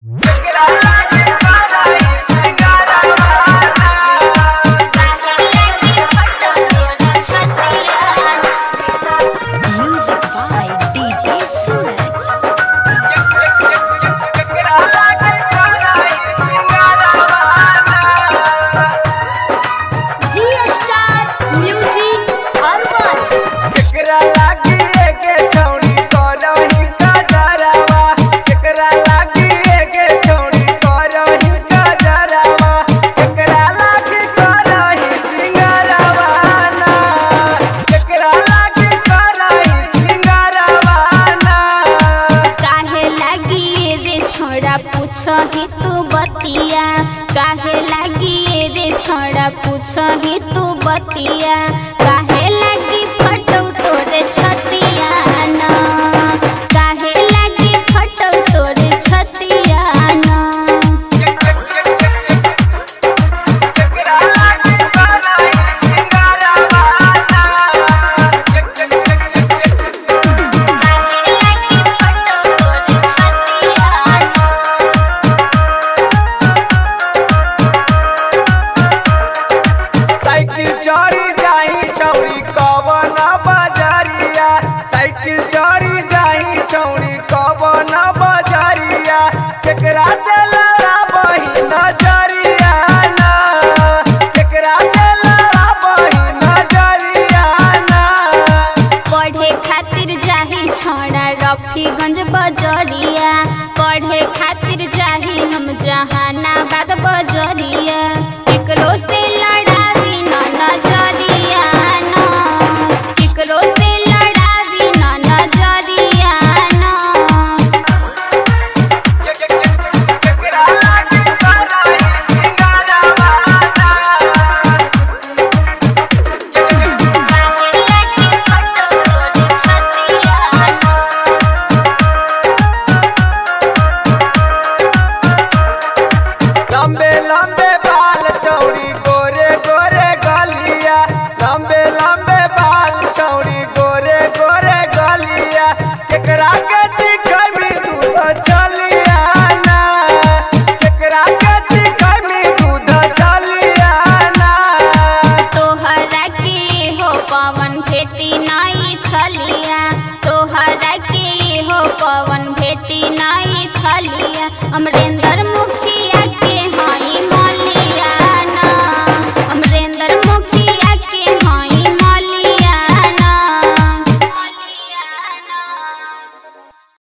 Music by DJ Suraj. G Star Music Urban. केकरा लागी एके छौड़ी करही कजरवा, केकरा लागी एके छौड़ी करही कजरवा, केकरा लागी करही सिंगरवा ना, केकरा लागी करही सिंगरवा ना। काहे लागी रे छोड़ा पूछही तू बतिया, काहे लागी रे छोड़ा पूछही तू बतिया, काहे लागी फटौ तोरे छतिया ना, काहे लागी फटौ तोरे छतिया ना। केकरा लागी करही सिंगरवा ना। काहे लागी फटौ तोरे छतिया ना। साइकिल चढ़ी जाही छौड़ी कवन बजरिया, साइकिल चढ़ी जाही छौड़ी कवन बजरिया, केकरा से लड़ाबही नजरिया ना, केकरा से लड़ाबही नजरिया ना। पढ़े खातिर जाही छोड़ा रफीगंज बजरिया, पढ़े खातिर जाही हम जहानाबाद बजरिया, केकरो से लड़ावी न नजरिया न, केकरो से लड़ावी न नजरिया न। केकरा लागी करही सिंगरवा ना। काहे लागी फटौ तोरे छतिया न। लंबे लंबे बाल चौड़ी गोरे गोरे गलिया, लंबे लंबे बाल चौड़ी गोरे गोरे गलिया, केकरा के चिकनी दूध चलिया ना, केकरा के चिकनी दूध चलिया ना। तोहरा के हो पवन भेटी नाई छलिया, तोहरा के हो पवन भेटी नाई छलिया, अमरेंद्र मुकेश।